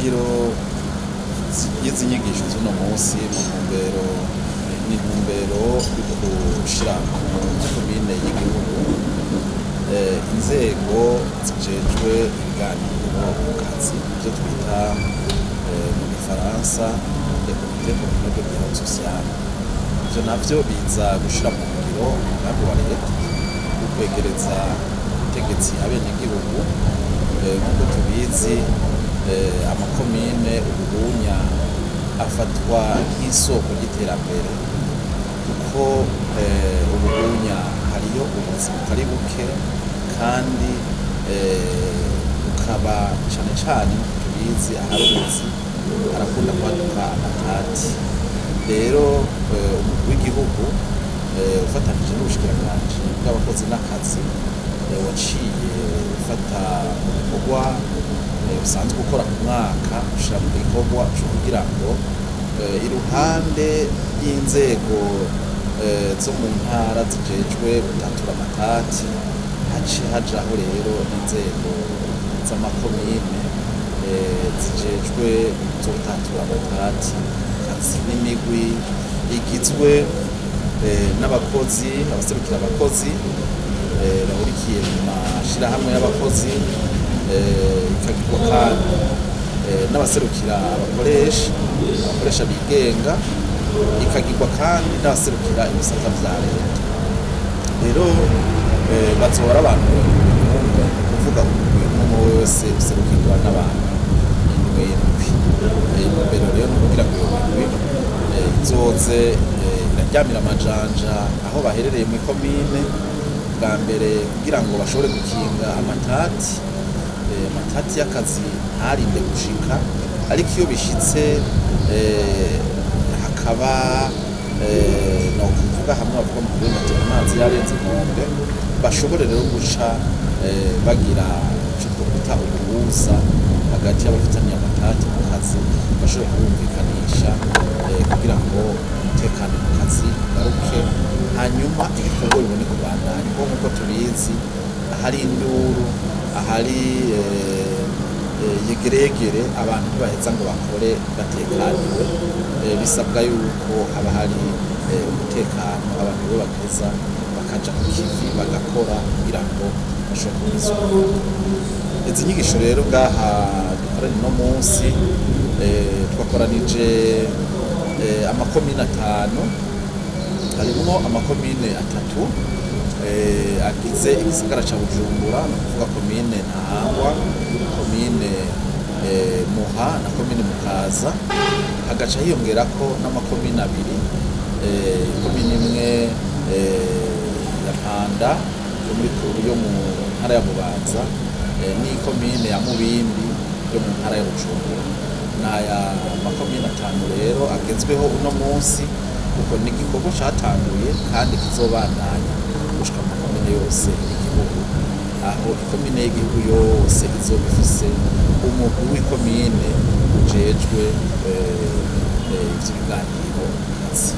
Ihangiro y'izi nyigisho z'uno munsi mu ntumbero ni intumbero yo gushira ku makomine y'igihugu inzego zijejwe ibiganiro mu kazi, ivyo twita mu gifaransa les comités communaux de dialogue social. Ivyo navyo biza gushira mu ngiro umugambi wa leta wo kwegereza ubutegetsi abenegihugu. Nk'uko tubizi, amakomine ubuhunya afatwa nk'isoko ry'iterambere, kuko ubuhunya hariyo ubuzi butari buke, kandi bukaba cane cane, nk'uko tubizi, ahari ubuzi harakunda kwaduka amatati. Rero umugwi w'igihugu ufatanije n'ubushikiranganji bw'abakozi n'akazi waciye ufata mu bikorwa usanzwe ukora ku mwaka, ushira mu gikorwa co kugira ngo iruhande y'inzego zo mu ntara zijejwe gutatura amatati, hace hajaho rero n'inzego z'amakomine zijejwe gutatura amatati kazi, n'imigwi igizwe n'abakozi, abaserukira abakozi bahurikiye mu mashirahamwe y'abakozi, ikagirwa kandi n'abaserukira abakoresha, abakoresha bigenga, ikagirwa kandi n'abaserukira ibisata vya leta. Rero bazoba ari abantu 71, ni ukuvuga umugwi umwe wese userukirwa n'abantu indwi indwi. Intumbero rero ni ukugira ngo iyo migwi izoze iraryamira amajanja aho baherereye mw'ikomine bwa mbere, kugira ngo bashobore gukinga amatati, amatati y'akazi ntarinde gushika. Ariko iyo bishitse, hakaba no kuvuga hamwe bavuga mu Kirundi ati amazi yarenze inkombe, bashobore rero guca bagira ico twokwita ubuhuza hagati y'abafitaniye amatati mu kazi, bashobore kubumvikanisha kugira ngo umutekano mu kazi ugaruke, hanyuma ibikorwa bibone kubandanya. Kuko nk'uko tubizi, ahari induru, ahari yegeregere, abantu ntibaheza ngo bakore batekaniwe. Bisabwa yuko haba hari umutekano, abantu rero bagaheza bakaja ku kivi bagakora kugira ngo bashobore kugwiza umwimbu. Izi nyigisho rero ngaha dukoranye uno munsi, twakoranije amakomine atanu, harimwo amakomine atatu agize igisagara ca Bujumbura, ni ukuvuga komine Ntahangwa, komine Muha na komine Mukaza, hagaca hiyongerako n'amakomine abiri, komine imwe ya Mpanda yo muri yo mu ntara ya Bubanza n'ikomine ya Mubimbi yo mu ntara ya Bujumbura. N'aya makomine atanu rero agezweho uno munsi, kuko ni igikorwa catanguye kandi kizobandanya gushika mu makomine yose y'igihugu, aho ikomine y'igihugu yose izoba ifise umugwi w'ikomine ujejwe ivyo biganiro mu kazi.